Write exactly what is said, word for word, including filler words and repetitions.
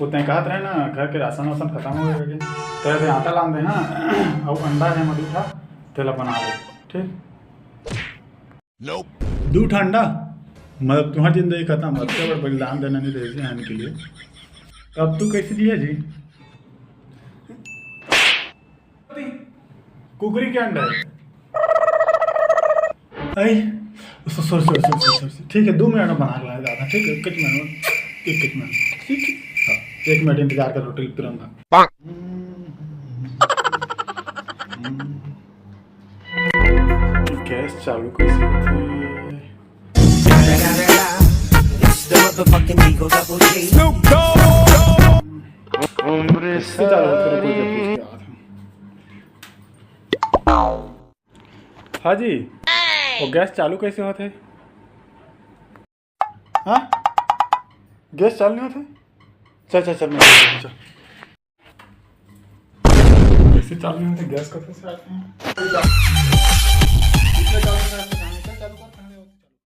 वो तैं कहत रहे ना, घर के राशन वासन खतम हो गे, तेला आटा लान दे, हाँ, अउ अंडा हे मदू था, तेला बना ले, ठीक? दू ठा अंडा, मतलब तुम्हार जिंदगी खतम, अतका बड़ बलिदान देना नहीं रहिस हन के लिए। अब तू कैसे जिया जी? कुकरी के अंडा है। I, sorry, sorry, sorry, sorry, sorry. ठीक है, दो मिनट में बना के लाया जाता, ठीक है, एक मिनट, एक मिनट, ठीक है, हाँ, एक मिनट इंतजार कर, रोटी तुरंत। गैस चालू कैसे होथे? It's the motherfucking Eagle Double G. कैसे चालू होथे? रुको, जब पूछ के आवत हूँ। हाँ जी, वो गैस चालू कैसे होथे? हाँ, गैस चालू नहीं होथे। चल चल चल, मैं चल। कैसे चालू नहीं होथे गैस? कहाँ से आते हैं?